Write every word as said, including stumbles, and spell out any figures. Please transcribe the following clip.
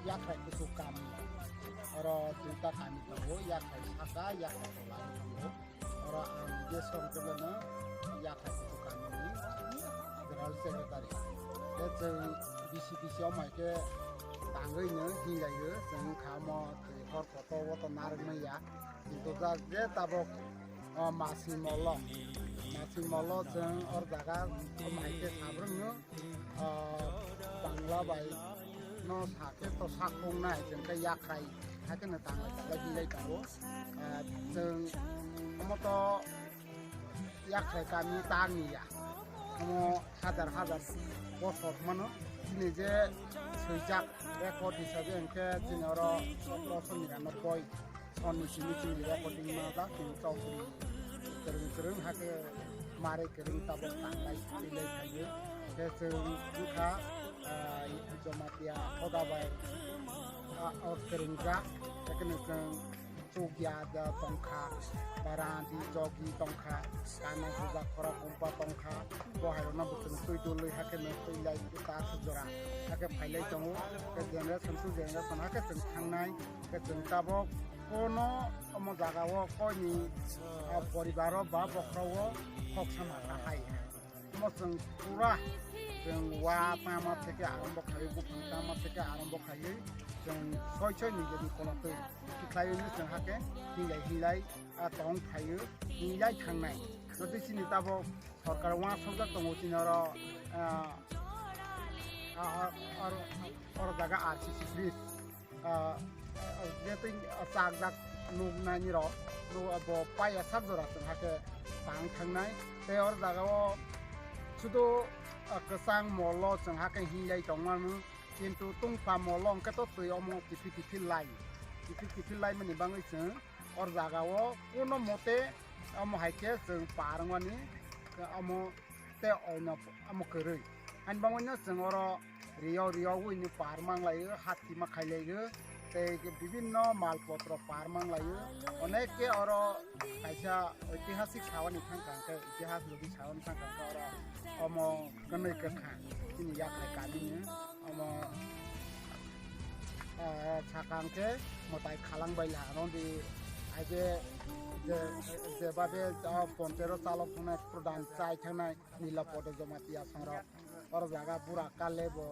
Yakrai kuchuk kami. Oro duita kami tongo, yakrai saka, yakrai tola tongo. Oro ang je song jogano yakrai kuchuk kami ni general secretary. Te chwng bisi bisi omai khe tangwi no hinlaiyo, chwng kha mo twi hor kotor o to narwk manya. Kintu jak je tabok, ah, masi molo, masi molo chwng or jaga omai khe sabrwngno, ah, Bangla bai no sakhe to sakong nai chwng khe yakrai hakhe no tanglai tanglai hinlai tongo. Ah, chwng omo to yakrai kami tangni ya. Omo hajar hajar bosor mano. Chini je swijak record hisabe hwnkhe chini oro sotoroso niranoboi sonni simi chini recording manjak chini chokri kwrwng kwrwng hakhe mare kwrwng tabok tanglai twilai khaio. Khe chwng wngkha, ah, Jamatia Hoda bai, ah, o kwrwngjak. Hakheno chwng chukya da tongkha, baranti jogi tongkha, kana suja khora kumpa tongkha, bohairokno bo chwng twi dului hakhe no twi lai ta sujora hakhe phailai tongo. Khe generation to generation hakhe chwng thangnai, khe chwng tabok kono omo jagao koini, ah, poribaro ba bokhorao khoksa ma kahai. Omo chwng pura chwng wa tama theke arombo khai, buphang tama theke arombo khaiwi chwng soi soi nijeni kono twi khlaiwi chwng hakhe hinlai hinlai, ah, tong phaio, hinlai thangnai. Jodi chini tabok sorkar uansukjak tongo chini oro, ah, ah, or, or, or jaga R C C bridge. Ah, je twi chakjak nuknani rok, nuk-, bo paya sak jora chwng hakhe tang thangnai. Tei or jagao sudu, ah, kwchang molo chwng hakhe hinlai tongmani, kintu tungpa molo hwnkhe to twi omo kiphil kiphil lai, kiphil kiphil laimani bagwi chwng or jagao kuno mote omo hai khe chwng par wngmani, omo tei oino omo kwrwi. Ani bagwino chwng oro riyok riyok wini par manglaio, hati ma khailaio, tei bibinno mal potro par manglaio. Onek khe oro kaisa oitihasik sawani thangkha hwnkhe, itihas logi sawani thangkha hwnkhe oro omo kwnwi kwkha chini yaklai kamini omo, ah, sakang khe mwtai khalang bai la rwdi. Aje je, je babe, ah, ponchero chalok thungnai, pradhan chai thangnai, Nilapore Jamatia songrok. Oro jaga bura kale bo.